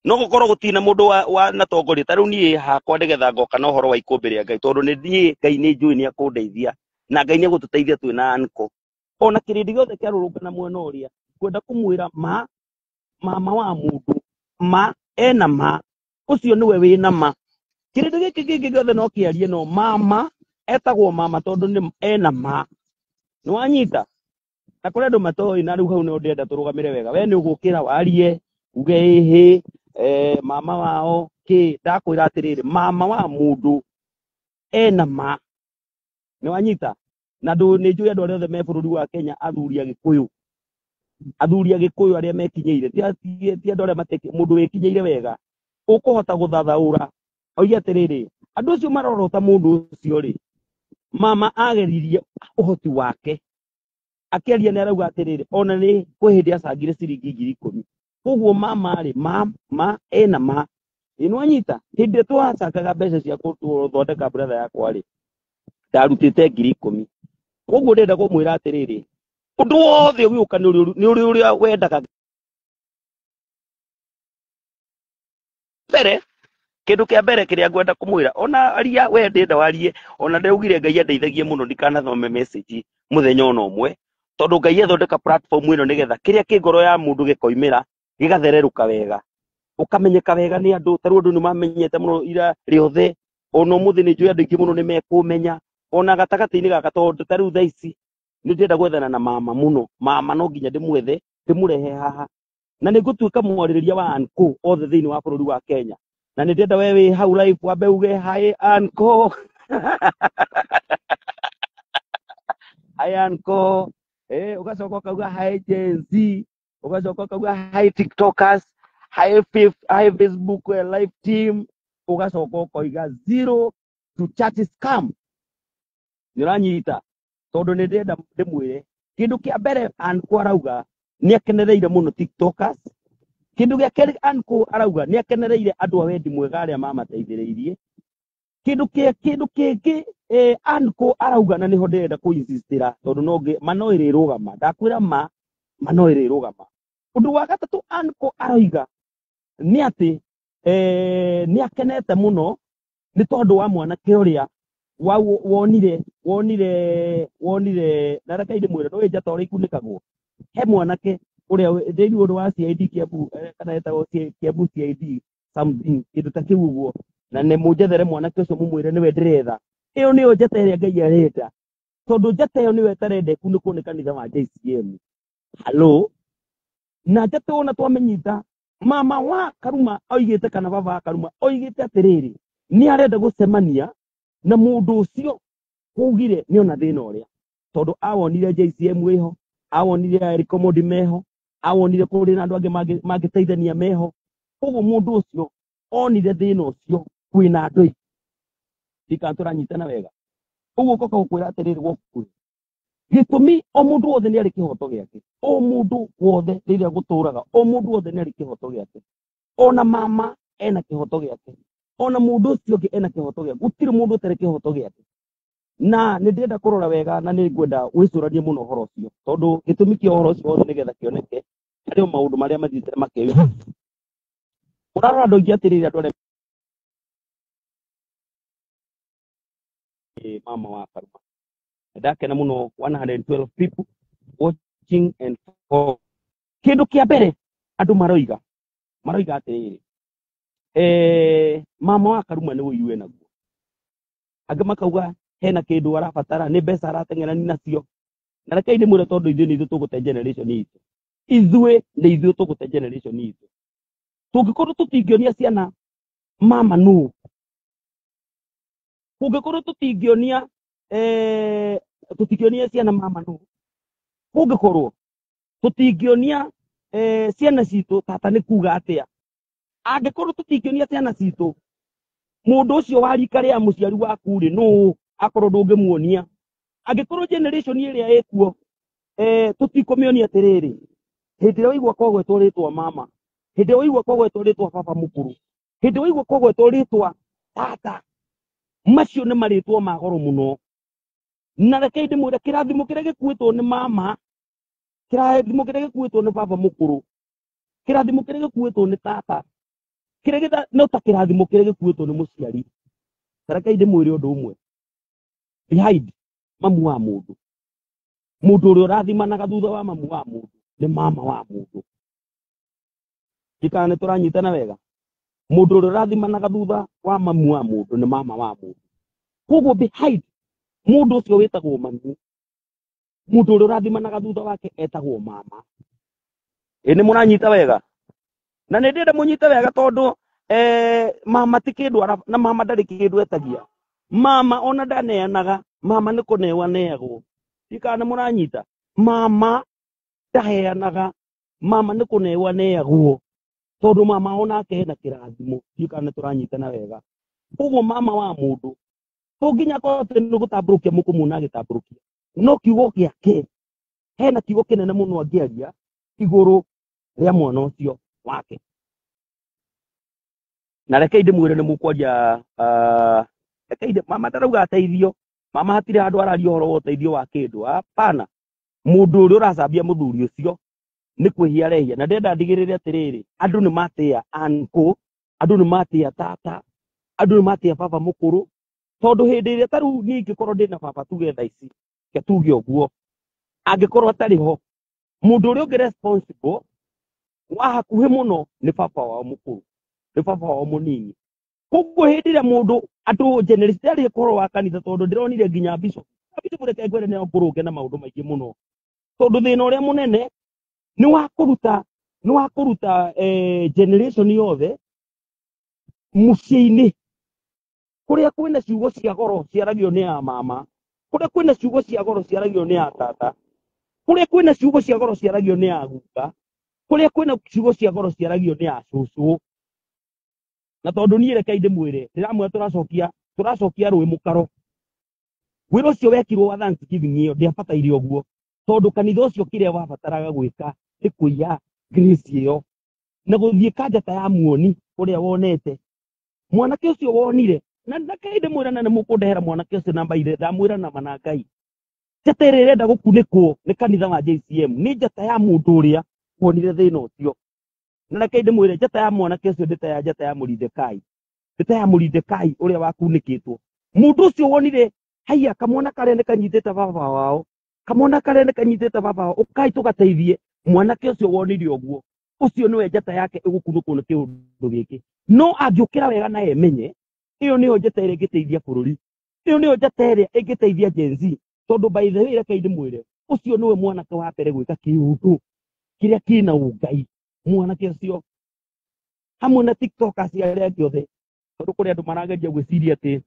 No gũkorwo gũtirĩ na mũndũ wa natongoria ta rĩu niĩ hakwa nĩgetha ngoka na ũhoro wa ikũmbĩ rĩa Ngai, tondũ nĩ niĩ Ngai nĩ njũĩ nĩ akũndeithia na Ngai nĩ egũtũteithia twĩ na anko. Ona kĩrĩndĩ gĩothe kĩarũrũngana mwena ũrĩa, ngwenda kũmwĩra ma mama wa mũndũ ma ena ma, ũcio nĩwe wĩna ma. Kĩrĩndĩ gĩkĩ kĩngĩ gĩothe no kĩarie, no mama etagwo mama tondũ nĩ ena ma. Nĩ wanyita? Na kũrĩ andũ matoĩ, na rĩu hau nĩho ndĩrenda tũrũgamĩre wega. We nĩ ũgũkĩra warie uge ĩhĩ, mama wao kĩ, ndakwĩra atĩrĩrĩ, mama wa mũndũ ena ma. Nĩ wanyita? Na ndũ nĩ njũĩ andũ arĩa othe me bũrũri wa Kenya, athuri a Gĩkũyũ, athuri a Gĩkũyũ arĩa mekinyĩire, ti andũ arĩa mateki, mũndũ wĩkinyĩire wega ũkũhota gũthathaũra oige atĩrĩrĩ, andũ acio marorota mũndũ ũcio rĩ, mama ageririe ũhoti wake akĩaria nĩ arauga atĩrĩrĩ, ona nĩ kwĩ hĩndĩ acangire ciringi 10,000. Koguo mama rĩ, ma ena ma. Ĩ nĩ wanyita? Hĩndĩ ĩrĩa twacangaga mbeca cia gũthondeka brother yakwa rĩ, ndarutĩte 10,000. Koguo ndĩrenda kũmwĩra atĩrĩrĩ, ũndũ wothe ũgĩũka nĩ ũrĩ ũrĩa wendaga. Mbere, kĩndũ kĩa mbere kĩrĩa ngwenda kũmwĩra, ona aria we ndĩrenda warie, ona ndĩraugire Ngai andeithagie mũno ndikanathome message mũthenya ona ũmwe, tondũ Ngai athondeka platform ĩno nĩgetha kĩrĩa kĩ ngoro ya mũndũ gĩkoimĩra gĩgathererũka wega, ũkamenyeka wega nĩ andũ. Ta rĩu andũ nĩ mamenyete mũno ira rĩothe, ona ũmũthĩ nĩ njũĩ andũ aingĩ mũno nĩ mekũmenya, ona gatagatĩ-inĩ gaka, tondũ ta rĩu thaa ici nĩ ndĩrenda gwethana na mama mũno. Mama no nginya ndĩmwethe, ndĩmũrehe haha, na nĩ ngũtuĩka mwarĩrĩria wa anko othe thĩinĩ wa bũrũri wa Kenya. Na nĩ ndĩrenda we wĩ hau live wambe uge hi anko, hi anko, ũgacoka ũkauga hi Gen Z, ũgacoka ũkauga hi TikTokers, hi hi Facebook live team, ũgacoka ũkoiga zero to chat scam. Nĩ ũranyita? Tondũ nĩ ndĩrenda ndĩmwĩre kĩndũ kĩa mbere, anko arauga nĩ akenereire mũno TikTokers. Kĩndũ gĩa kerĩ, anko arauga nĩ akenereire andũ a wendi mwega arĩa mamateithĩrĩirie. Kĩndũ kĩngĩ, anko arauga, na nĩho ndĩrenda kũ-insistĩra, tondũ no ma no ĩrĩrũgama, ndakwĩra ma no ĩrĩrũgama. Ũndũ wa gatatũ anko aroiga nĩ atĩ, nĩ akenete mũno nĩ tondũ wa mwanake ũrĩa wonire wonire wonire na reke ndĩmwĩre, ndũĩ njata ũrĩa ikunĩkagwo. He mwanake ũrĩa ndĩri ũndũ wa CID Kiambu, kana etagwo Kiambu CID something, kĩndũ ta kĩu ũguo, na nĩ mũnjethere mwanake ũcio mũmwĩre nĩwe ndĩretha. Ĩyo nĩyo njata ĩrĩa Ngai arenda, tondũ njata ĩyo nĩyo ĩtarenda ĩkunĩkwo nĩ kanitha wa JCM. Hello, na njata ĩyo ona twamĩnyita, mama wa Karuma oigĩte, kana baba wa Karuma oigĩte atĩrĩrĩ, nĩ arenda gũcemania na mũndũ ũcio ugire nĩ ona thĩna ũrĩa, tondũ awonire JCM ĩho, awonire Eric Omondi meho, awonire kũrĩ na andũ angĩ mangĩteithania meho. Koguo mũndũ ũcio onire thĩna ũcio kwĩna andũ aingĩ. Ndikana tũranyitana wega ũguo, ũkoka gũkwĩra atĩrĩrĩ, gũkuhĩ gĩtũmi o mũndũ wothe nĩ arĩ kĩhoto gĩake, o mũndũ wothe rĩrĩa gũtũraga, o mũndũ wothe nĩ arĩ kĩhoto gĩake. Ona mama ena kĩhoto gĩake, ona mũndũ ũcio ũngĩ ena kĩhoto gĩake, gũtirĩ mũndũ ũtarĩ kĩhoto gĩake. Na nĩ ndĩrenda kũrora wega, na nĩ ngwenda wĩcũranie mũno ũhoro ũcio, tondũ gĩtũmi kĩa ũhoro ũcio wothe nĩgetha kĩoneke harĩ o maũndũ marĩa mathiĩte makĩyumĩria. Ũrarora andũ aingĩ atĩrĩrĩ, andũ arĩa mama wa Karuma, ndakena mũno, 112 people watching and for kĩndũ kĩa mbere andũ maroiga atĩrĩrĩ, mama wa Karuma nĩ ũiru enaguo. Angĩ makauga hena kĩndũ arabatara, nĩ mbeca arateng'erani nacio. Na rekei ndĩmwĩre, tondũ ithuĩ nĩ ithuĩ tũgũte generation itũ, ithuĩ nĩ ithuĩ tũgũte generation itũ, tũngĩkorwo tũtingĩonia ciana mama nũ, kũngĩkorwo tũtingĩonia tũtingĩonia ciana mama nũ, kũngĩkorwo tũtingĩonia ciana citũ tata nĩ kuga atĩa, angĩkorwo tũtingĩonia ciana citũ mũndũ ũcio wa rika rĩa mũciari waku rĩ nũ, akorwo ndũngĩmuonia, angĩkorwo generation ĩrĩa ĩkuo tũtikũmĩonia atĩrĩrĩ, hĩndĩ ĩrĩa waigua kwagwetwo rĩtwa mama, hĩndĩ ĩrĩa waigua kwagwetwo rĩtwa baba mũkũrũ, hĩndĩ ĩrĩa waigua kwagwetwo rĩtwa tata, macio nĩ marĩtwa ma goro mũno. Na rekei ndĩmwĩre, kĩrathimo kĩrĩa gĩkuĩtwo nĩ mama, kĩrathimo kĩrĩa gĩkuĩtwo nĩ baba mũkũrũ, kĩrathimo kĩrĩa gĩkuĩtwo nĩ tata. Kĩrĩa gĩta no ta kĩrathimo kĩrĩa gĩkuĩtwo nĩ mũciari. Tarekai ndĩmwĩre ũndũ ũmwe. Behind mamu wa mũndũ, mũndũ ũrĩa ũrathimanaga thutha wa mamu wa mũndũ nĩ mama wa mũndũ. Ndikana nĩ tũranyitana wega. Mũndũ ũrĩa ũrathimanaga thutha wa mamu wa mũndũ nĩ mama wa mũndũ. Koguo behind mũndũ ũcio wĩtagwo mamu, mũndũ ũrĩa ũrathimanaga thutha wake etagwo mama. Ĩ nĩ mũranyita wega? Na nĩ ndĩrenda mũnyite wega tondũ mama ti kĩndũ na mama ndarĩ kĩndũ etagia. Mama ona ndaneanaga, mama nĩ kũnewa aneagwo. Ndikana nĩ mũranyita. Mama ndaheanaga, mama nĩ kũnewa aneagwo. Tondũ mama onake hena kĩrathimo. Ndikana nĩ tũranyitana wega. Koguo mama wa mũndũ to nginya akorwo atĩ nĩ gũtambũrũkia mũkũmuona agĩtambũrũkia, no kiugo gĩake hena kiugo kĩnene mũno angĩaria igũrũ rĩa mwana ũcio wake. Na rekei ndĩmwĩre nĩ mũkwaria, rekei mama ndarauga ateithio, mama hatirĩ handũ araria ũhoro wa ũteithio wa kĩndũ, hapana. Mũndũ ũrĩa ũracambia mũthuri ũcio nĩ kwĩhia arehia. Na ndĩrenda ndigĩrĩre atĩrĩrĩ, andũ nĩ matĩa uncle, andũ nĩ matĩa tata, andũ nĩ matĩa baba mũkũrũ. Tondũ hĩndĩ ĩrĩa ta rĩu niĩ ingĩkorwo ndĩna baba tuge thaa ici, reke tuge ũguo, angĩkorwo atarĩ ho, mũndũ ũrĩa ũngĩ responsible wa hakuhĩ mũno nĩ baba wao mũkũrũ, nĩ baba wao mũnini. Koguo hĩndĩ ĩrĩa mũndũ andũ generation ndarĩ ũhoro wa kanitha, tondũ ndĩronire nginya bishop. Bishop reke ngwĩre nĩ ngũrũnge na maũndũ maingĩ mũno. Tondũ thĩna ũrĩa mũnene nĩ wa kũruta, nĩ wa kũruta generation yothe mũciĩ-inĩ kũrĩa kwĩna ciugo cia goro ciaragio nĩ a mama, kũrĩa kwĩna ciugo cia goro ciaragio nĩ a tata, kũrĩa kwĩna ciugo cia goro ciaragio nĩ a guka, kũrĩa kwĩna ciugo cia goro ciaragio nĩ a cũcũ. Na tondũ niĩ rekei ndĩmwĩre, ndĩramwĩra tũracokia rũĩ mũkaro. Wĩra ũcio wekirwo wa Thanksgiving ĩyo ndĩabataire ũguo, tondũ kanitha ũcio kĩrĩa wabataraga gwĩka nĩ kũiya grace ĩyo na gũthiĩ kanjata ya muoni ũrĩa wonete mwanake ũcio wonire. Na rekei ndĩmwĩre, na nĩ mũkũndehera mwanake ũcio namba ire, ndamwĩra nama na Ngai, njata ĩrĩa ĩrenda gũkunĩkwo nĩ kanitha wa JCM nĩ njata ya mũndũ ũrĩa wonire thĩna ũcio. Na rekei ndĩmwĩre, njata ya mwanake ũcio ndĩ ta ya njata ya Mũridekai, ndĩ ta ya Mũridekai ũrĩa wakunĩkĩtwo. Mũndũ ũcio wonire haiya kamwana karĩa nĩ kanyitĩte baba wao, kamwana karĩa nĩ kanyitĩte baba wao, ũkai tũgateithie. Mwanake ũcio wonire ũguo, ũcio nĩwe njata yake ĩgũkunũkwo nĩ kĩũndũ gĩkĩ. No angĩũkĩra wega na emenye, ĩyo nĩyo njata ĩrĩa ĩngĩteithia bũrũri, ĩyo nĩyo njata ĩrĩa ĩngĩteithia Gen Z. Tondũ by the way, rekei ndĩmwĩre, ũcio nĩwe mwanake wa mbere gwĩka kĩũndũ kĩrĩa kĩna ũngai. Mwanake ũcio hamwe na tiktokers arĩa angĩ othe, tondũ kũrĩ andũ marageria gwĩciria atĩ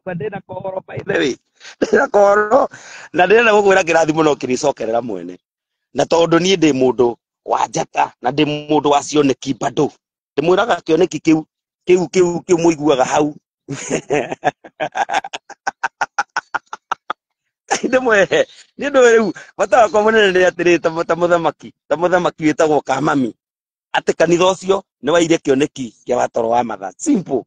ndĩna kohoro, by the way ndĩna kohoro, na ndĩrenda gũkwĩra kĩrathimo no kĩrĩcokerera mwene. Na tondũ niĩ ndĩ mũndũ wa njata na ndĩ mũndũ wa cioneki, bado ndĩmwĩraga kĩoneki kĩu kĩu kĩu kĩu mũiguaga hau. Ndĩmwĩre nĩ ũndũ rĩu bata wakwa mũnene nĩ atĩrĩ, ta mũthamaki wĩtagwo Kamami, atĩ kanitha ũcio nĩ waire kĩoneki kĩa watoro wa matha. Simple.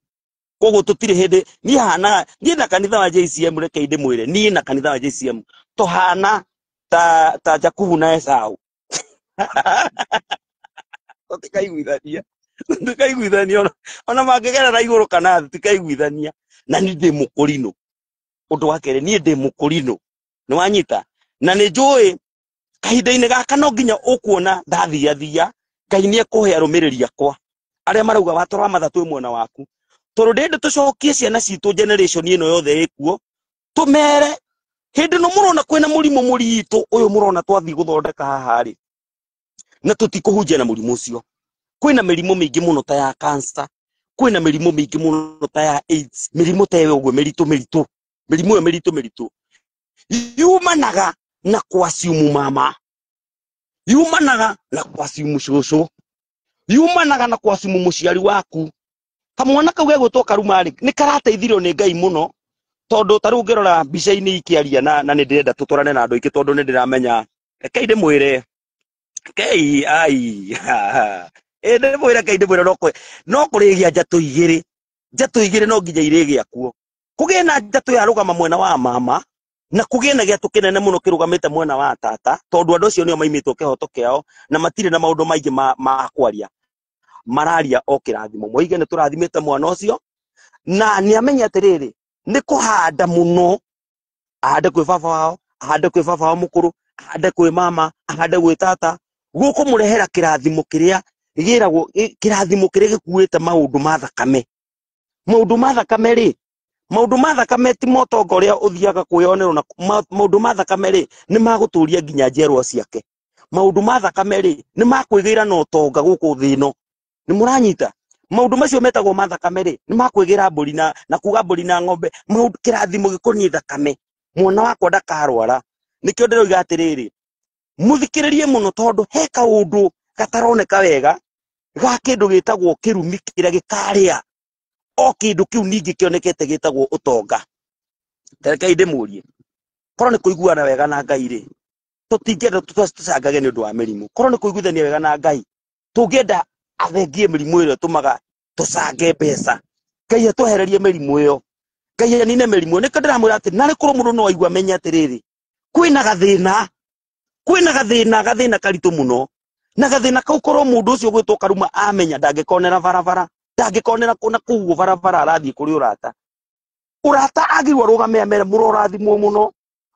Koguo tũtirĩ hĩndĩ niĩ hana, niĩ na kanitha wa JCM, rekei ndĩmwĩre, niĩ na kanitha wa JCM tũhana ta Jakubu na Esau. Tũtikaiguithania, tũtikaiguithania ona mangĩgerera igũrũ kana thĩ, tũtikaiguithania. Na niĩ ndĩ mũkũrinũ. Ũndũ wa kerĩ, niĩ ndĩ mũkũrinũ, nĩ wanyita? Na nĩ njũĩ kahinda-inĩ gaka no nginya ũkuona ndathiathia, Ngai nĩ ekũhe arũmĩrĩri akwa arĩa marauga watoro wa matha twĩ mwena waku. Tondũ ndĩrenda tũcokie ciana citũ generation ĩno yothe ĩkuo, tũmere hĩndĩ ĩno mũrona kwĩna mũrimũ mũritũ ũyũ mũrona twathiĩ gũthondeka haha rĩ, na tũtikũhunjia na mũrimũ ũcio. Kwĩna mĩrimũ mĩingĩ mũno ta ya cancer, kwĩna mĩrimũ mĩingĩ mũno ta ya AIDS, mĩrimũ ta ĩyo ũguo mĩritũ mĩritũ, mĩrimũ ĩyo mĩritũ mĩritũ yumanaga na kwasiumu mama, yumanaga na kwasiumu cũcũ, yumanaga na kwasiumu mũciari waku. Kamwana kau gegwĩtwo Karuma rĩ, nĩ karateithirio nĩ Ngai mũno, tondũ ta rĩu ũngĩrora mbica-inĩ ikĩaria na nĩ ndĩrenda tũtwarane na andũ aingĩ, tondũ nĩ ndĩramenya. Rekei ndĩmwĩre, rekei ai, ĩ ndĩmwĩre, rekei ndĩmwĩre, no kũrĩgĩa njatũ igĩrĩ, njatũ igĩrĩ no nginya irĩgĩa kuo. Kũgĩe na njatũ ya rũgama mwena wa mama, na kũgĩe na gĩatũ kĩnene mũno kĩrũgamĩte mwena wa tata, tondũ andũ acio nĩo maimĩtwo kĩhoto kĩao na matirĩ na maũndũ maingĩ ma kwaria. Mararia o kĩrathimo moige nĩ tũrathimĩte mwana ũcio na nĩ amenye atĩrĩrĩ nĩ kũhanda mũno ahande kwĩ baba wao ahande kwĩ baba wao mũkũrũ ahande kwĩ mama ahande gwĩ tata gũkũmũrehera kĩrathimo kĩrĩa gĩragwo kĩrathimo kĩrĩa gĩkuĩte maũndũ ma thakame maũndũ ma thakame rĩ maũndũ ma thakame ti motonga ũrĩa ũthiaga kwĩyonerwo na maũndũ ma thakame rĩ nĩ magũtũria nginya njiarwa ciake maũndũ ma thakame rĩ nĩ makwĩgĩra na ũtonga gũkũ thĩ ĩno nĩ mũranyita maũndũ macio metagwo ma thakame rĩ nĩ makwĩgĩra mbũri na kuga mbũri na ng'ombe maũndũ kĩrathimo gĩkoniĩ thakame mwana wakwa ndakarwara nĩkĩo ndĩroiga atĩrĩrĩ mũthikĩrĩrie mũno tondũ he kaũndũ gataroneka wega ga kĩndũ gĩtagwo kĩrumi kĩrĩa gĩkarĩa o kĩndũ kĩu ningĩ kĩonekete gĩtagwo ũtonga rekei ndĩmũrie korwo nĩ kũiguana wega na Ngai rĩ tũtingĩenda tũcangage nĩ ũndũ wa mĩrimũ korwo nĩ kũiguithania wega na Ngai tũngĩenda athengie mĩrimũ ĩrĩa ĩtũmaga tũcange mbeca Ngai atwehererie mĩrimũ ĩyo Ngai anine mĩrimũ ĩyo nĩkĩo ndĩramwĩra atĩ narĩ korwo mũndũ no aigua amenye atĩrĩrĩ kwĩna gathĩna gathĩna karitũ mũno na gathĩna kau korwo mũndũ ũcio gwĩtwo Karuma amenya ndangĩkonera barabara ndangĩkonera kũna kũu barabara arathiĩ kũrĩ ũrata ũrata agĩrwo arũgame amere mũrorathimwo mũno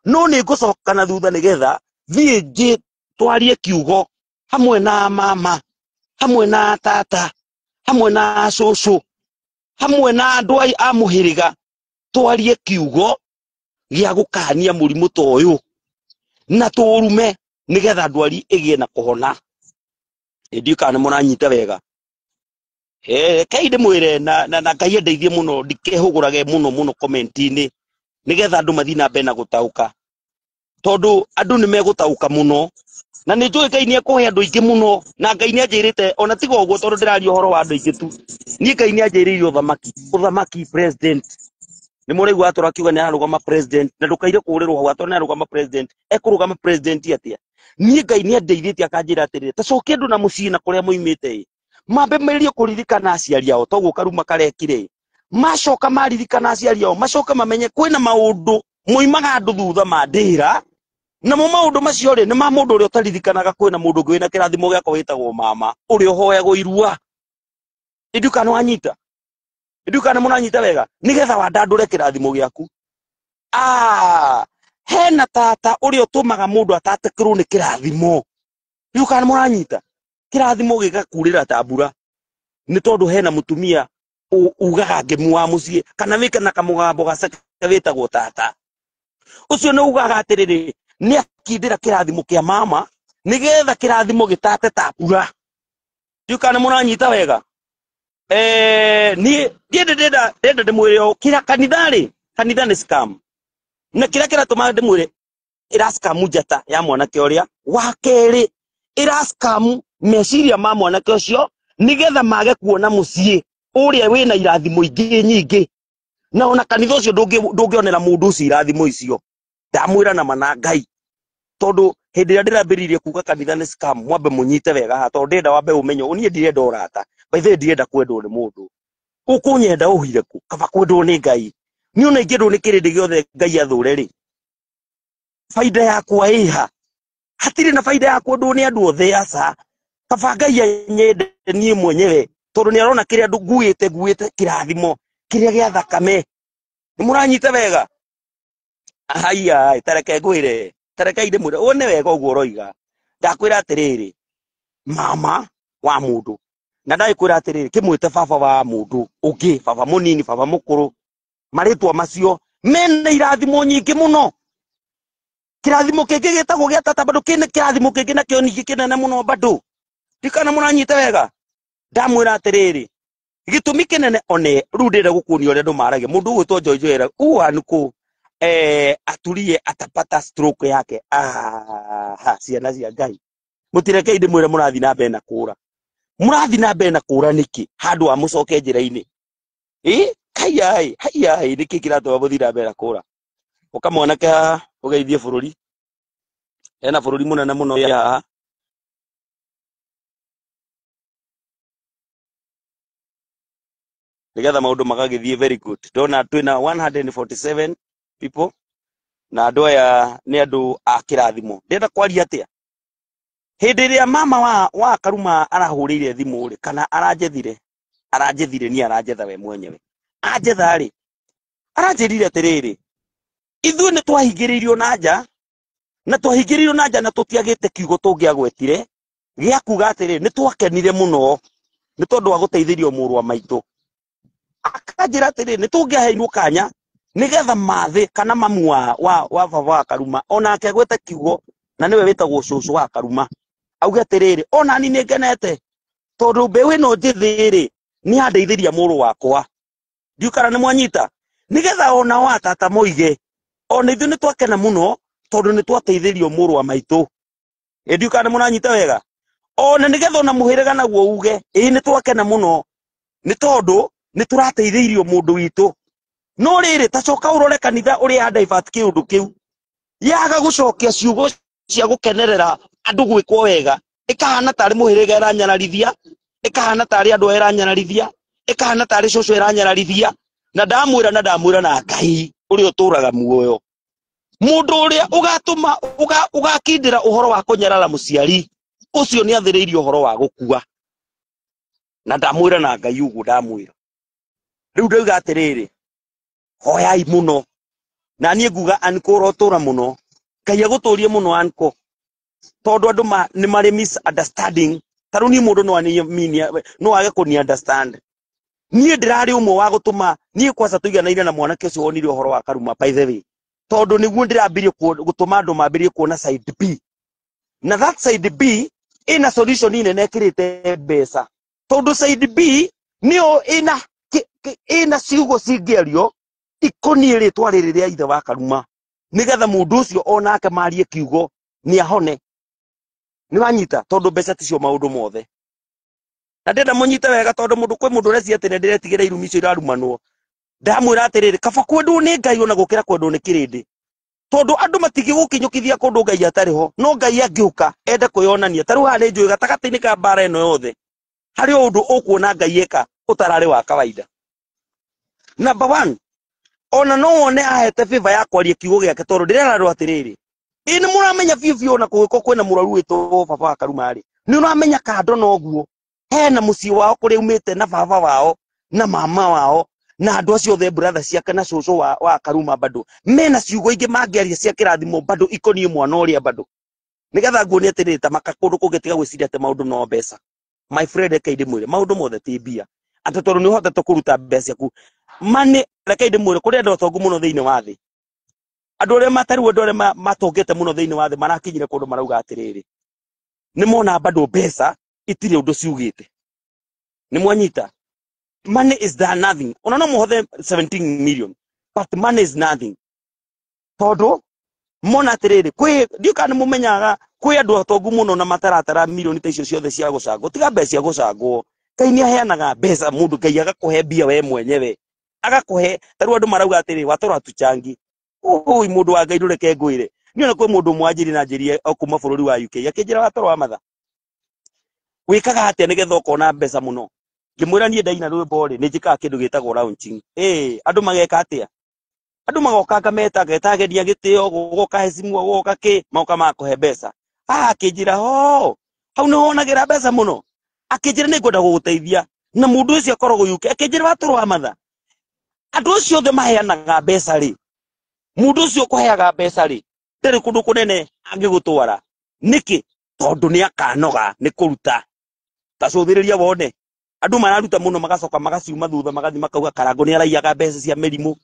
no nĩ ngũcoka na thutha nĩgetha thiĩ njĩ twarie kiugo hamwe na mama hamwe na tata hamwe na cũcũ hamwe na andũ a mũhĩrĩga twarie kiugo gĩa gũkania mũrimũ ta ũyũ na tũrume nĩgetha ndwari ĩgĩe na kũhona ndiũĩ kana nĩ mũranyita wega kei ndĩmwĩre na Ngai andeithie mũno ndikehũgũrage mũno mũno comment-inĩ nĩgetha andũ mathiĩ na mbere na gũtaũka tondũ andũ nĩ megũtaũka mũno na nĩ njũĩ Ngai nĩ ekũhe andũ aingĩ mũno na Ngai nĩ anjĩrĩte ona tiga ũguo tondũ ndĩraria ũhoro wa andũ aingĩ tu niĩ Ngai nĩ anjĩrĩire ũthamaki president nĩ mũraigua atũra akiuga nĩ ararũgama president na ndũkaire kũũrĩrwo hau atũra nĩ ararũgama president ekũrũgama president atĩa niĩ Ngai nĩ andeithĩtie akanjĩra atĩrĩrĩ ta cokia andũ na mũciĩ na kũrĩa moimĩte ĩ mambe mĩrie kũririkana aciari ao toguo Karuma karekire macoka maririkana aciari ao macoka mamenye kwĩna maũndũ moimaga andũ thutha ma ndĩra namo maũndũ macio rĩ nĩ ma mũndũ ũrĩa ũtaririkanaga kwĩna mũndũ ũngĩ wĩna kĩrathimo gĩakwa wĩtagwo mama ũrĩa ũhoyagwo irua ndiũĩ kana wanyita ndiũĩ kana mũranyita wega nĩgetha wandandũre kĩrathimo gĩaku hena tata ũrĩa ũtũmaga mũndũ atatĩkĩrwo nĩ kĩrathimo ndiũĩ kana mũranyita kĩrathimo gĩgakurĩra ta mbura nĩ tondũ hena mũtumia ugaga ngemu wa mũciĩ kana wĩke na kamũgambo gaceke wĩtagwo tata ũcio nĩ ugaga atĩrĩrĩ nĩ akindĩra kĩrathimo kĩa mama nĩgetha kĩrathimo gĩtate ta mbura ndiũĩ kana mũranyita wega niĩ ndĩenda ndĩmwĩre ũũ kĩra kanitha rĩ kanitha nĩ scam na kĩrĩa kĩratũma ndĩmwĩre ĩra scam njata ya mwanake ũrĩa wa kerĩ ĩra scam meciria ma mwanake ũcio nĩgetha mage kuona mũciĩ ũrĩa wĩna irathimo ingĩ nyingĩ na ona kanitha ũcio ndũngĩonera mũndũ ũcio irathimo icio ndamwĩra na mana Ngai tondũ hĩndĩ ĩrĩa ndĩrambĩrĩirie kuga kanitha nĩ scam mwambe mũnyite wega haha tondũ ndĩrenda wambe ũmenye niĩ ndirenda ũrata by the way ndirenda kwendwo nĩ mũndũ ũkũnyenda ũhire kũ kaba kwendwo nĩ Ngai niĩ ona ingĩendwo nĩ kĩrĩndĩ gĩothe Ngai athũre rĩ baida yakwa ĩha hatirĩ na baida ya kwendwo nĩ andũ othe aca kaba Ngai anyende niĩ mwenyewe tondũ nĩ arona kĩrĩa nguĩte kĩrathimo kĩrĩa gĩa thakame nĩ mũranyita wega haiya tareke ngwĩre tareke ndĩmwĩre ũũ nĩ wega ũguo ũroiga ndakwĩra atĩrĩrĩ mama wa mũndũ na ndagĩkwĩra atĩrĩrĩ kĩmwĩte baba wa mũndũ ũngĩ baba mũnini baba mũkũrũ marĩtwa macio mena irathimo nyingĩ mũno kĩrathimo kĩngĩ gĩtagwo gĩa tata bado kĩna kĩrathimo kĩngĩ nakĩo ningĩ kĩnene mũno bado ndikana mũranyita wega ndamwĩra atĩrĩrĩ gĩtũmi kĩnene one rĩu ndĩrenda gũkuonia ũrĩa andũ maragia mũndũ ũgwĩtwo Joy Joy uanuku aturie atapata stroke yake ciana cia Ngai mũtirekei ndĩmwĩre mũrathiĩ na mbere na kũra mũrathiĩ na mbere na kũra nĩkĩ handũ wa mũcoke njĩra-inĩ haiya haiya nĩkĩ kĩratũma mũthiĩ na mbere na kũra ũka mwanake haha ũgeithie bũrũri hena bũrũri mũnene mũno haha nĩgetha maũndũ magagĩthiĩ very good ndona twĩna 147 people na andũ aya nĩ andũ a kĩrathimo ndĩrenda kwaria atĩa Hĩndĩ ĩrĩa mama wa Karuma arahũrĩire thimũ rĩ, kana aranjethire, aranjethire ni aranjetha we mwenyewe. Anjetha rĩ, aranjĩrire atĩrĩrĩ, ithuĩ nĩ twahingĩrĩirio na nja, na twahingĩrĩirio na nja na tũtiagĩte kiugo tũngĩagwetire gĩa kuga atĩrĩ, nĩ twakenire mũno nĩ tondũ wa gũteithĩrio mũrũ wa maitũ. Akanjĩra atĩrĩ, nĩ tũngĩaheirwo kanya nĩgetha mathĩ kana mamu wa baba wa Karuma onake agwete kiugo, na nĩwe wĩtagwo cũcũ wa Karuma, auge atĩrĩrĩ, onani nĩ ngenete tondũ mbeũ ĩno njĩthĩ rĩ nĩ yandeithĩria mũrũ wakwa. Ndiũĩ kana nĩ mwanyita, nĩgetha ona wa tata moige ona ithuĩ nĩ twakena mũno tondũ nĩ twateithĩrio mũrũ wa maitũ. Ndiũĩ kana nĩ mũranyita wega, ona nĩgetha ona mũhĩrĩga naguo uge ĩĩ nĩ twakena mũno nĩ tondũ nĩ tũrateithĩirio mũndũ witũ. No rĩrĩ, ta coka ũrore kanitha ũrĩa ya divert kĩũndũ kĩu, yaga gũcokia ciugo cia gũkenerera andũ gwĩkwo wega, ĩkahana tarĩ mũhĩrĩga ĩranyararithia, ĩkahana tarĩ andũ ĩranyararithia, ĩkahana tarĩ cũcũ ĩranyararithia. Na ndamwĩra, na ndamwĩra na Ngai ũrĩa ũtũraga muoyo, mũndũ ũrĩa ũgatũma ũgakindĩra ũhoro wa kũnyarara mũciari ũcio nĩ athĩrĩirio ũhoro wa gũkua. Na ndamwĩra na Ngai ũguo ndamwĩra. Rĩu ndauga atĩrĩrĩ, hoyai mũno, na niĩ nguga anko ũrotũra mũno, Ngai agũtũrie mũno anko, tondũ andũ nĩ marĩ misunderstanding. Ta rĩu niĩ mũndũ no age kũni understand. Niĩ ndĩrarĩ ũmwe wa gũtũma niĩ kwanza tũiganaine na mwanake ũcio wonire ũhoro wa Karuma, by the way, tondũ nĩguo ndĩrambirie gũtũma andũ mambĩrĩrie kuona side B, na that side B ĩna solution nene ĩkĩrĩte mbeca, tondũ side B nĩyo ĩna ciugo cingĩario ikoniĩ rĩtwa rĩrĩ rĩa ithe wa Karuma, nĩgetha mũndũ ũcio onake marie kiugo nĩ ahone. Nĩ wanyita, tondũ mbeca ticio maũndũ mothe. Na ndĩrenda mũnyite wega, tondũ mũndũ kwĩ mũndũ ũrecia atĩ nĩ ndĩretigĩra irumi icio irarumanwo. Ndamwĩra atĩrĩrĩ, kaba kwendwo nĩ Ngai ona gũkĩra kwendwo nĩ kĩrĩndĩ, tondũ andũ matingĩgũkinyũkithia kũndũ Ngai atarĩ ho, no Ngai angĩũka ende kwĩyonania. Ta rĩu haha nĩ njũĩ gatagatĩ-inĩ ka mbara ĩno yothe harĩ o ũndũ ũkuona Ngai eka ũtararĩ wa kawaida. Number one, ona no wone ahete favor ya kwaria kiugo gĩake, tondũ ndĩrerarwo atĩrĩrĩ, ĩ nĩ mũramenya biũ biũ ona kũgĩkorwo kwĩna mũrwaru wĩtwo baba wa Karuma rĩ, nĩ ũramenya kando na ũguo hena mũciĩ wao kũrĩa aumĩte na baba wao na mama wao na andũ acio othe, brother ciake na cũcũ wa Karuma, bado mena ciugo ingĩ mangĩaria cia kĩrathimo bado ikoniĩ mwana ũrĩa bado, nĩgetha nguonie atĩrĩrĩ, ta maka kũndũ kũngĩ tiga gwĩciria atĩ maũndũ no mbeca. My friend, reke ndĩmwĩre maũndũ mothe ti mbia, atĩ tondũ nĩ ũhotete kũruta mbeca ciaku mani. Reke ndĩmwĩre kũrĩ andũ atongu mũno thĩinĩ wa thĩ, andũ arĩa matarĩ, andũ arĩa matongete mũno thĩinĩ wa thĩ marakinyire kũndũ marauga atĩrĩrĩ, nĩ mona bado mbeca itirĩ ũndũ ciugĩte. Nĩ mwanyita, money is done nothing. Ona no mũhothe 17 million, but money is nothing, tondũ mona atĩrĩrĩ, kwĩ ndiũ kana nĩ mũmenyaga kwĩ andũ atongu mũno na mataratara milioni ta icio ciothe cia gũcangwo. Tiga mbeca cia gũcangwo, Ngai nĩ aheanaga mbeca mũndũ, Ngai agakũhe mbia we mwenyewe agakũhe. Ta rĩu andũ marauga atĩrĩ, watoro atuchangi ũi mũndũ wa Ngai, ndũreke ngwĩre niĩ ona kwĩ mũndũ ũmwe wanjĩrire na njĩrire o kuma bũrũri wa UK, akĩnjĩra watoro wa matha wĩkaga atĩa nĩgetha ũkona mbeca mũno. Ngĩmwĩra niĩ ndaina rwĩmbo rĩ, nĩ njĩkaga kĩndũ gĩtagwo launching. Andũ mageka atĩa? Andũ magoka ngameta, ngeta ageni a gĩtĩo, gũgoka hecimu, gũgoka kĩ, magoka magakũhe mbeca. Akĩnjĩra ho hau nĩ wonagĩra mbeca mũno. Akĩnjĩra nĩ ngwenda gũgũteithia, na mũndũ ũcio akoragwo UK. Akĩnjĩra watoro wa matha, andũ acio othe maheanaga mbeca rĩ, mũndũ ũcio ũkũheaga mbeca rĩ, ndarĩ kũndũ kũnene angĩgũtwara. Nĩkĩ? Tondũ nĩ akanoga nĩ kũruta. Ta cũthĩrĩria wone andũ mararuta mũno, magacoka magaciuma thutha, magathiĩ makauga Karango nĩ araiyaga mbeca cia mĩrimũ.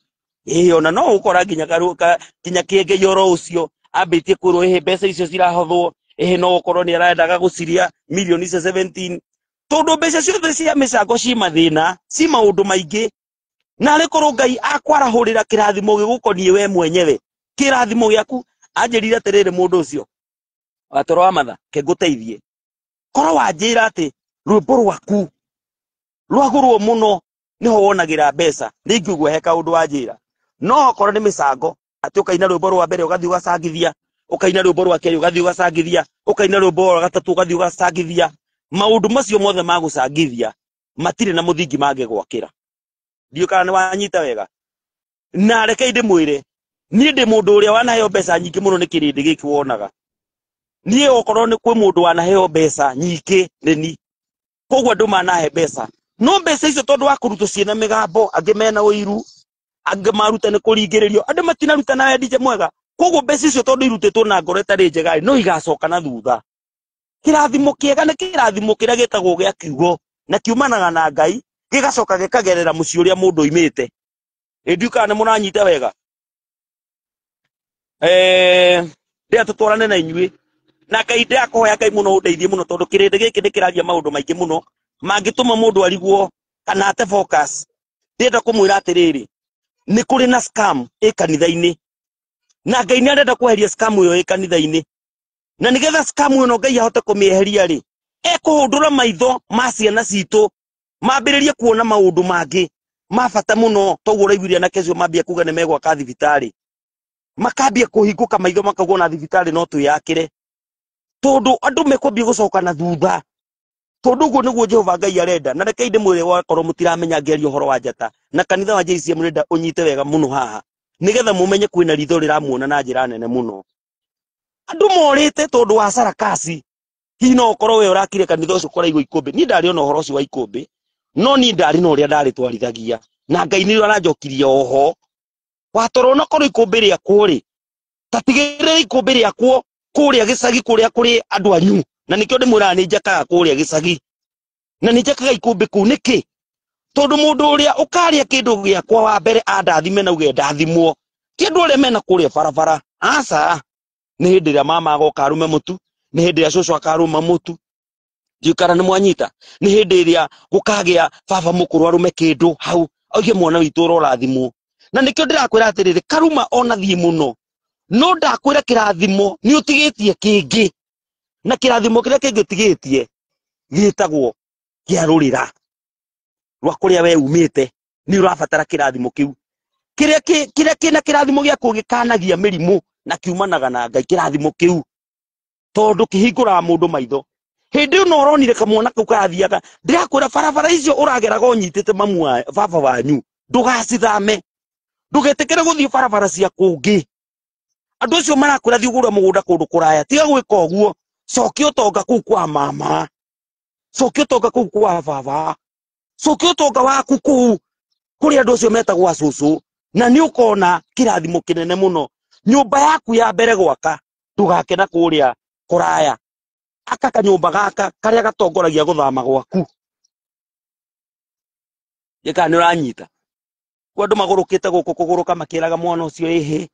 Ĩĩ, ona no ũkora nginya nginya kĩengei oro ũcio ambĩtie kwĩrwo ĩhĩ mbeca icio cirahothwo, ĩhĩ no ũkorwo nĩ arendaga gũciria milioni icio 17, tondũ mbeca ciothe cia mĩcango ci mathĩna, ci maũndũ maingĩ. Na arĩ korwo Ngai akwarahũrĩra kĩrathimo gĩgũkoniĩ we mwenyewe, kĩrathimo gĩaku. Anjĩrire atĩrĩrĩ, mũndũ ũcio watoro wa matha, ke ngũteithie, korwo wanjĩra atĩ rwĩmbo rwaku rwagũrwo mũno nĩho wonagĩra mbeca, nĩ ingĩigua he kaũndũ wanjĩra. No okorwo nĩ mĩcango atĩ ũkaina rwĩmbo rwa mbere ũgathiĩ ũgacangithia, ũkaina rwĩmbo rwa kerĩ ũgathiĩ ũgacangithia, ũkaina rwĩmbo rwa gatatũ ũgathiĩ ũgacangithia, maũndũ macio mothe ma gũcangithia matirĩ na mũthingi mangĩgwakĩra. Ndiũĩ kana nĩ wanyita wega. Na reke ndĩmwĩre, niĩ ndĩ mũndũ ũrĩa wanaheo mbeca nyingĩ mũno nĩ kĩrĩndĩ gĩkĩ wonaga. Niĩ okorwo nĩ kwĩ mũndũ wanaheo mbeca nyingĩ nĩ ni. Koguo andũ manahe mbeca. No mbeca icio tondũ wa kũrutwo ciĩna mĩgambo, angĩ mena ũiru, angĩ maruta nĩ kũringĩrĩrio, andũ matinaruta na wendi mwega. Koguo mbeca icio tondũ irutĩtwo na ngoro ĩtarĩ njega no igacoka na thutha. Kĩrathimo kĩega nĩ kĩrathimo kĩrĩa gĩtagwo gĩa kiugo na kiumanaga na Ngai gĩgacoka gĩkagerera mũciĩ ũrĩa mũndũ oimĩte. Ĩ ndiũĩ kana nĩ mũranyita wega. Ndĩra tũtwarane na inyuĩ. Na Ngai ndĩrakũhoya Ngai mũno ũndeithie mũno tondũ kĩrĩndĩ gĩkĩ nĩ kĩraria maũndũ maingĩ mũno mangĩtũma mũndũ arigwo kana ate focus. Ndĩrenda kũmwĩra atĩrĩrĩ, nĩ kũrĩ na scam ĩ kanitha-inĩ. Na Ngai nĩ arenda kweheria scam ĩyo ĩ kanitha-inĩ. Na nĩgetha scam ĩno Ngai ahote kũmĩeheria rĩ, ekũhũndũra maitho ma ciana citũ mambĩrĩrie kuona maũndũ mangĩ ma bata mũno. Toguo ũraiguire anake acio mambia kuga nĩ megwaka thibitarĩ, makambia kũhingũka maitho makauga ona thibitarĩ no twĩyakĩre, tondũ andũ mekwambia gũcoka na thutha, tondũ ũguo nĩguo Jehova Ngai arenda. Na rekei ndĩmwĩre wakorwo mũtiramenya ngĩaria ũhoro wa njata na kanitha wa JCM nĩrenda ũnyite wega mũno haha nĩgetha mũmenye kwĩna ritho rĩramuona na njĩra nene mũno. Andũ morĩte tondũ wa sarakasi. Hihi no ũkorwo we ũrakire kanitha ũcio kũraigwo ikũmbĩ. Niĩ ndarĩ ona ũhoro ũcio wa ikũmbĩ, no niĩ ndarĩ na ũrĩa ndarĩtwarithagia na Ngai nĩrĩo aranjokirie oho. Watoro onakorwo ikũmbĩ rĩakwo rĩ, ta tigĩrĩra ikũmbĩ rĩakwo kũrĩa gĩcagi kũrĩa kũrĩ andũ anyu. Na nĩkĩo ndĩmwĩraga nĩ njakaga kũrĩa gĩcagi na nĩ njakaga ikũmbĩ kũu. Nĩkĩ? Tondũ mũndũ ũrĩa ũkarĩa kĩndũ gĩakwa wa mbere andathime na uge ndathimwo, ti andũ arĩa mena kũrĩa barabara. Aca, nĩ hĩndĩ ĩrĩa mama agoka arume mũtu, nĩ hĩndĩ ĩrĩa cũcũ akarũma mũtu, ndiũĩ kana nĩ mwanyita. Nĩ hĩndĩ ĩrĩa gũkagĩa baba mũkũrũ arume kĩndũ hau oige mwana witũ ũrorathimwo. Na nĩkĩo ndĩrakwĩra atĩrĩrĩ, karuma ona thiĩ mũno, no ndakwĩra kĩrathimo nĩ ũtigĩtie kĩngĩ, na kĩrathimo kĩrĩa kĩngĩ ũtigĩtie gĩtagwo kĩa rũrĩra rwa kũrĩa we umĩte. Nĩ ũrabatara kĩrathimo kĩu. Kĩrĩa kĩna kĩrathimo gĩaku gĩkanagia mĩrimũ na kiumanaga na Ngai kĩrathimo kĩu, tondũ kĩhingũraga mũndũ maitho. Hĩndĩ ĩyo no ũronire kamwana kau karathiaga, ndĩrakwĩra barabara icio ũrageraga ũnyitĩte mamu wa baba wanyu, ndũgacithame, ndũgetĩkĩre gũthiĩ barabara cia kũngĩ. Andũ acio marakwĩra thiĩ ũgũre mũgũnda kũndũ kũraya, tiga gwĩka ũguo. Cokia ũtonga kũu kwa mama, cokia ũtonga kũu kwa baba, cokia ũtonga waku kũu kũrĩ andũ acio metagwo acũcũ, na nĩ ũkona kĩrathimo kĩnene mũno. Nyũmba yaku ya mbere gwaka ndũgake na kũrĩa kũraya, aka kanyũmba gaka karĩa gatongoragia gũthama gwaku. Gĩka nĩ ũranyita. Kwa andũ magũrũkĩte gũkũ kũgũrũka makĩraga mwana ũcio, ĩhĩ,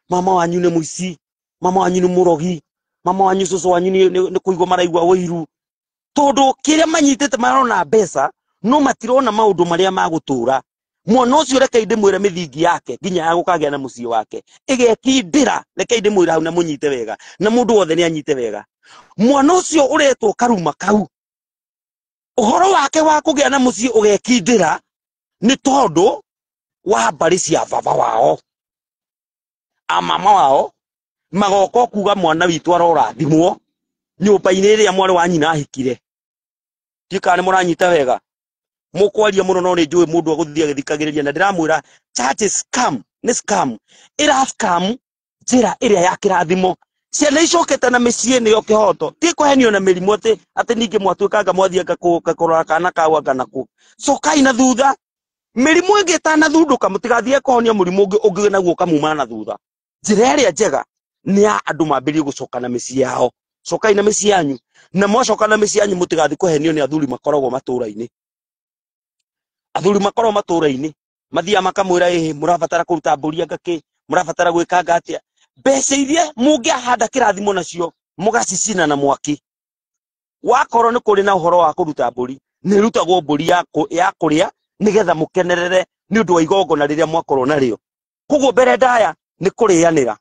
mama wanyu nĩ mũici, mama wanyu nĩ mũrogi, mama wanyu cũcũ wanyu nĩ kũigua maraigua ũiru, tondũ kĩrĩa manyitĩte marona mbeca no matirona maũndũ marĩa magũtũra. Mwana ũcio rekei ndĩmwĩre mĩthingi yake nginya ya gũkagĩa na mũciĩ wake ĩgekindĩra. Rekei ndĩmwĩre hau na mũnyite wega, na mũndũ wothe nĩ anyite wega. Mwana ũcio ũretwo karuma kau, ũhoro wake wa kũgĩa na mũciĩ ũgekindĩra nĩ tondũ wa mbarĩ cia baba wao, a mama wao magoka kuga mwana witũ arorathimwo nyũmba-inĩ ĩrĩa mwarĩ wa nyina ahikire. Ndiũĩ kana nĩ mũranyita wega. Mũkwaria mũno no nĩ njũĩ mũndũ agũthiĩ agĩthikagĩrĩria, na ndĩramwĩra church is scam, nĩ scam, ĩra scam njĩra ĩrĩa ya kĩrathimo. Ciana icokete na mĩciĩ nĩyo kĩhoto, ti kũhenio na mĩrimũ atĩ ningĩ mwatuĩkanga mwathianga kũrora kana kau anga nakũ. Cokai na thutha, mĩrimũ ĩngĩ ĩtanathundũka, mũtigathiĩ kũhonia mũrimũ ũngĩ ũngĩ naguo ũkamuma na thutha. Njĩra ĩrĩa njega nĩ ya andũ mambĩrĩrie gũcoka na mĩciĩ yao. Cokai na mĩciĩ yanyu, na mwacoka na mĩciĩ yanyu mũtigathiĩ kũhenio nĩ athuri makoragwo matũũra-inĩ. Athuri makoragwo matũũra-inĩ mathiaga makamwĩra, ĩhĩ, mũrabatara kũruta mbũri anga kĩ, mũrabatara gwĩkanga atĩa. Mbeca iria mũngĩahanda kĩrathimo nacio mũgacicina na mwaki. Wakorwo nĩ kũrĩ na ũhoro wa kũruta mbũri, nĩ ĩrutagwo mbũri ya kũrĩa nĩgetha mũkenerere nĩ ũndũ wa igongona rĩrĩa mwakorwo narĩo. Koguo mbere ndaya nĩ kũrĩanĩra,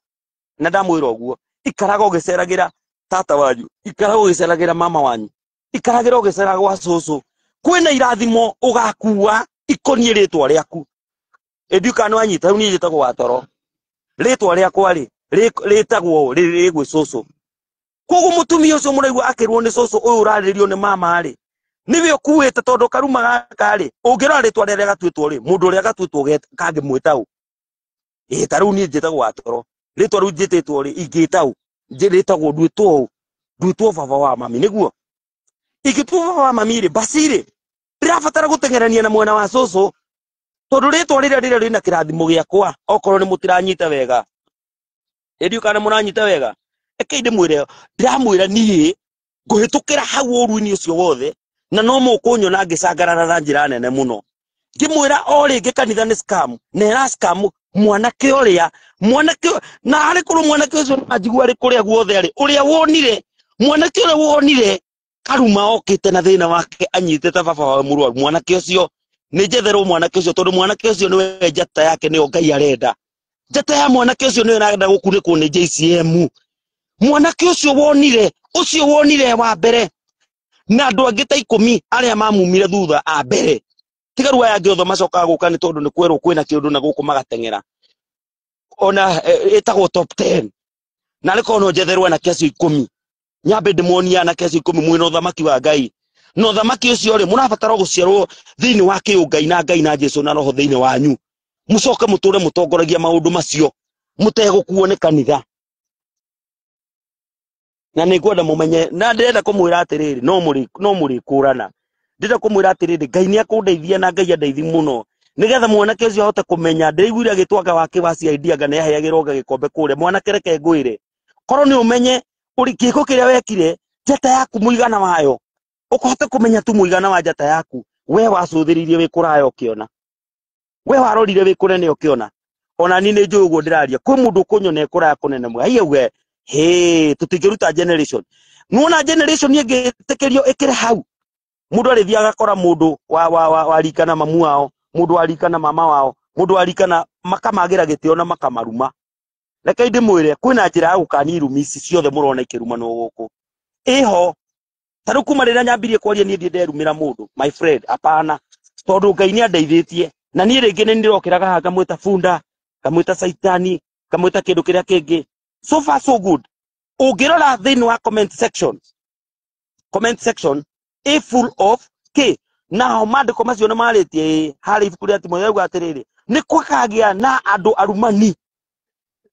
na ndamwĩra ũguo, ikaraga ũgĩceragĩra tata wanyu, ikaraga ũgĩceragĩra mama wanyu, ikaragĩra ũgĩceraga gwa cũcũ. Kwĩna irathimo ũgakua ikoniĩ rĩtwa rĩaku. Ĩ ndiũĩ kana nĩ wanyita, rĩu niĩ njĩtagwo Watoro. Rĩtwa rĩakwa rĩ, rĩtagwo rĩ gwĩ cũcũ. Koguo mũtumia ũcio mũraigua akĩrwo nĩ cũcũ ũyũ ũrarĩrio nĩ mama rĩ, nĩwe ũkuĩte, tondũ karuma gaka rĩ, ũngĩrora rĩtwa rĩrĩa gatuĩtwo rĩ, mũndũ ũrĩa gatuĩtwo kangĩmwĩta ũ? Ĩ ta rĩu niĩ njĩtagwo Watoro. Rĩtwa rĩu njĩtĩtwo rĩ, ingĩta ũ? Rĩtagwo nduĩtwo ũ? Nduĩtwo baba wa mami nĩguo ingĩtuo baba wa mami rĩ basi rĩ ndĩrabatara gũteng'erania na mwena wa cũcũ tondũ rĩtwa rĩrĩa rĩrĩa rĩna kĩrathimo gĩakwa okorwo nĩ mũtiranyita wega ĩndiũ kana mũranyita wega rekei ndĩmwĩre ndĩramwĩra niĩ ngũhĩtũkĩra hau ũru-inĩ ũcio wothe na no mũkũnyona ngĩcangarara na njĩra nene mũno ngĩmwĩra o rĩngĩ kanitha nĩ scam na ĩra scam mwanake ũrĩa mwanake na harĩ korwo mwanake ũcio anjigua arĩ kũrĩa guothe arĩ ũrĩa wonire mwanake ũrĩa wonire Karuma okĩte na thĩna wake anyitĩte baba wawe mũrwaru mwanake ũcio nĩ njetherwo mwanake ũcio tondũ mwanake ũcio nĩwe njata yake nĩyo Ngai arenda njata ya mwanake ũcio nĩyo ĩrenda gũkunĩkwo nĩ JCM mwanake ũcio wonire wa mbere na andũ angĩ ta 10 arĩa mamumire thutha a mbere tiga rĩu aya angĩ othe macokaga gũka nĩ tondũ nĩ kwerwo kwĩna kĩũndũ na gũkũ magateng'era ona ĩtagwo top 10 na rĩkorwo no njetherwo anake acio 10 nyambe ndĩmuonie anake acio 10 mwĩna ũthamaki wa Ngai na ũthamaki ũcio rĩ mũrabatara gũciarwo thĩinĩ wa kĩũngai na Ngai na Jesũ na Roho thĩinĩ wanyu mũcoke mũtũre mũtongoragia maũndũ macio mũtegũkuo nĩ kanitha na nĩ ngwenda mũmenye na ndĩrenda kũmwĩra atĩrĩrĩ no mũrĩkũrana ndĩrenda kũmwĩra atĩrĩrĩ Ngai nĩ akũndeithia na Ngai andeithi mũno nĩgetha mwanake ũcio ahote kũmenya ndĩraiguire agĩtwanga wake wa CID anga nĩ aheagĩrwo nga gĩkombe kũrĩa mwanake reke ngwĩre korwo nĩ ũmenye ũrĩ kĩko kĩrĩa wekire njata yaku mũigana wayo ũkũhote kũmenya tu mũigana wa njata yaku we wacũthĩrĩirie wĩ kũraya ũkĩona we warorire wĩ kũnene ũkĩona ona niĩ nĩ njũĩ ũguo ndĩraria kwĩ mũndũ ũkũnyona e kũraya kũnene mũno haiya uge hĩ tũtingĩruta generation nuona generation ĩngĩtĩkĩrio ĩkĩre hau mũndũ arĩthiaga agakora mũndũ wa rika na mamu wao mũndũ wa rika na mama wao mũndũ wa rika na makamagĩra gĩtĩo na makamaruma reke ndĩmwĩre kwĩna njĩra ya gũkania irumi ici ciothe mũrona ikĩrumanwo gũkũ ĩho ta rĩu kuma rĩrĩa nyambirie kwaria niĩ ndirĩ nderumĩra mũndũ my friend apana tondũ Ngai nĩ andeithĩtie na niĩ rĩngĩ nĩ ndĩrokĩraga haha ngamwĩta bunda ngamwĩta caitani ngamwĩta kĩndũ kĩrĩa kĩngĩ so far so good ũngĩrora thĩinĩ wa comment section ĩ full of k nao maandĩko macio nĩ marĩtie harĩ ibuku rĩa Timotheo rĩauga atĩrĩrĩ nĩ kũkagĩa na andũ arumani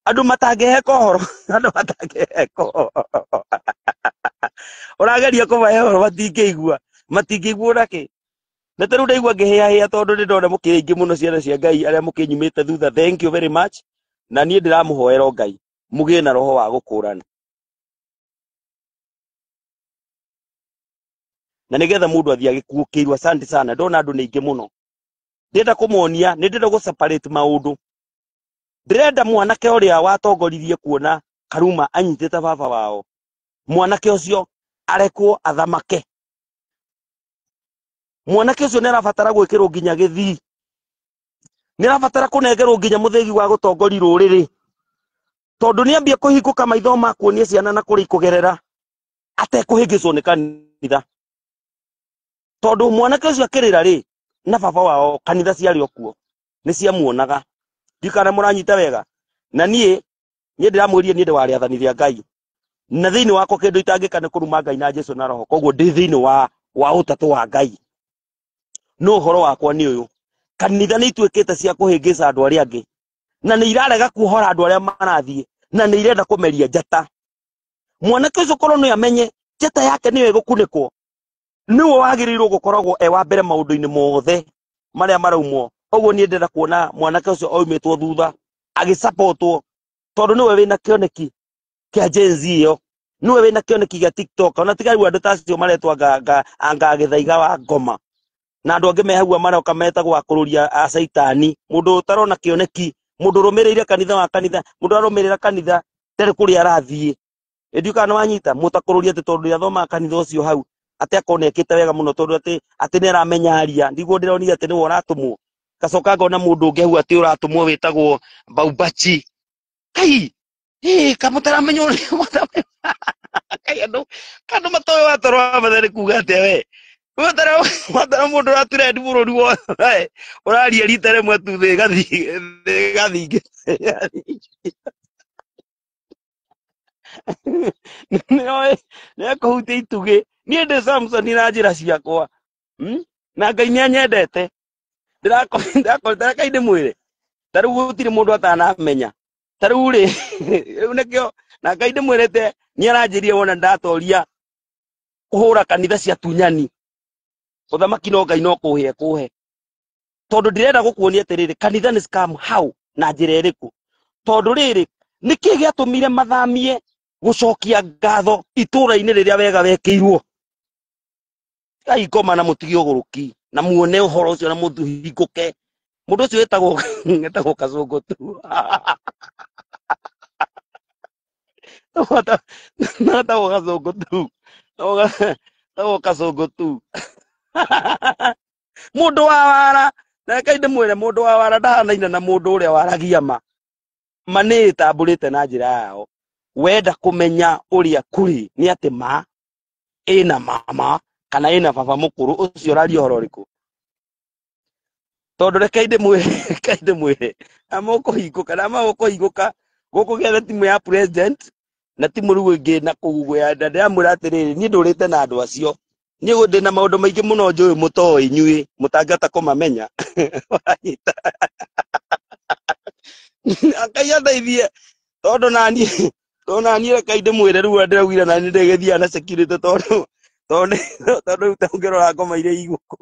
andũ matangĩheka ũhoro andũ matangĩheka ũhoro ũrageria kũmahe ũhoro matingĩigua nakĩ na ta rĩu ndaigua ngĩhĩahĩa tondũ nĩ ndona mũkĩrĩ aingĩ mũno ciana cia Ngai arĩa mũkĩnyumĩte thutha thank you very much na niĩ ndĩramũhoera o Ngai mũgĩe na roho wa gũkũrana na nĩgetha mũndũ athiĩ agĩkuũkĩirwo asante sana ndona andũ nĩ aingĩ mũno ndĩrenda kũmonia nĩ ndĩrenda gũ separate maũndũ ndĩrenda mwanake ũrĩa watongoririe kuona Karuma anyitĩte baba wao mwanake ũcio arekwo athamake mwanake ũcio nĩ arabatara gwĩkĩrwo nginya gĩthii nĩ arabatara kũnengerwo nginya mũthĩgi wa gũtongoria rũrĩrĩ tondũ nĩ ambie kũhingũka maitho ma kuonia ciana na kũrĩa ikũgerera atekũhĩngĩcwo nĩ kanitha tondũ mwanake ũcio akĩrĩra rĩ na baba wao kanitha ciarĩ o kuo nĩ ciamuonaga ndikana mũranyita wega na niĩ ndĩramwĩrire niĩ ndĩ wa rĩathani rĩa Ngai na thĩinĩ wakwa kĩndũ itangĩka nĩ kũruma Ngai na Jesũ na Roho koguo ndĩ thĩinĩ wa ũtatũ wa Ngai no ũhoro wakwa nĩ ũyũ kanitha nĩ ituĩkĩte cia kũhĩngĩca andũ arĩa angĩ na nĩ irarega kuohora andũ arĩa marathiĩ na nĩ irenda kũmeria njata mwanake ũcio korwo nĩ amenye njata yake nĩyo ĩgũkunĩkwo nĩwe wagĩrĩirwo gũkoragwo e wa mbere maũndũ-inĩ mothe marĩa maraumwo ũguo niĩ ndĩrenda kuona mwanake ũcio aumĩtwo thutha agĩsapotwo tondũ nĩwe wĩna kĩoneki kĩa Gen Z ĩyo nĩwe wĩna kĩoneki gĩa TikTok ona tiga rĩu andũ ta acio maretwo anga Gĩthaiga wa ngoma na andũ angĩ me hau maroka metagwo akũrũria a caitani mũndũ ũtarona kĩoneki mũndũ ũrũmĩrĩire kanitha wa kanitha mũndũ arũmĩrĩra kanitha ndarĩ kũrĩa arathiĩ ĩndiũ kana nĩwanyita mũtakũrũria atĩ tondũ nĩathomaga kanitha ũcio hau atĩ akorwo nĩekĩte wega mũno tondũ atĩ nĩaramenya aria ndiguo ndĩronire atĩ nĩwe ũratũmwo gacoka ngona mũndũ ũngĩ hau atĩ ũratũmwo wĩtagwo Baubachi kai kamũtaramenya ũrĩa kai andũ matoĩ watoro wa mathe nĩ kuga atĩa we watara mũndũ ũraturendi bũrũri wothe ũraria rita rĩmwe tu thĩ ĩgathiĩ nĩ ekũhutia itugĩ niĩ ndĩ Samson na njĩra ciakwa na Ngai nĩ anyendete ndĩrakorwo ndĩmwĩre ta rĩu gũtirĩ mũndũ atanamenya ta rĩu rĩ rĩu nĩkĩo Na Ngai ndĩmwĩrĩte nĩ aranjĩrire wona ndatoria kũhũra kanitha cia tunyani. Ũthamaki no Ngai no kũhe ekũhe. Tondũ ndĩrenda gũkuonia atĩrĩrĩ, kanitha nĩ scam how na njĩra ĩrĩkũ? Tondũ rĩrĩ, nĩkĩ gĩatũmire mathamie gũcokia ngatho itũra-inĩ rĩrĩa wega wekĩirwo? Ngai ngoma na mũtige ũgũrũki na muone ũhoro ũcio na mũhingũke. Mũndũ ũcio wĩtagwo Kacũngũ tu. Wĩtagwo Kacũngũ tu. Wĩtagwo Kacũngũ tu. Mũndũ wa wara, na reke ndĩmwĩre mũndũ wa wara ndahanaine na mũndũ ũrĩa waragia ma. Ma nĩ ĩtambũrĩte na njĩra yao. Wenda kũmenya ũrĩa kũrĩ nĩ atĩ ma ĩna mama kana ĩna baba mũkũrũ ũcio ũraria ũhoro ũrĩkũ? Tondũ reke ndĩmwĩre, reke ndĩmwĩre, na mũkũhingũka, na mũkũhingũka gũkũ gĩethe timu ya president na timu rĩu ĩngĩ na kũu ũguo ya ndĩramwĩra atĩrĩrĩ, niĩ ndũrĩte na andũ acio. Niĩ ndĩ na maũndũ maingĩ mũno njũĩ mũtoĩ inyuĩ mũtangĩhota kũmamenya. Wanyita. Ngai andeithie tondũ naniĩ reke ndĩmwĩre rĩu ndĩraugire naniĩ ndĩgĩthiaga na security tondũ tondũ rĩu ta ũngĩrora ngoma iria igũkũ.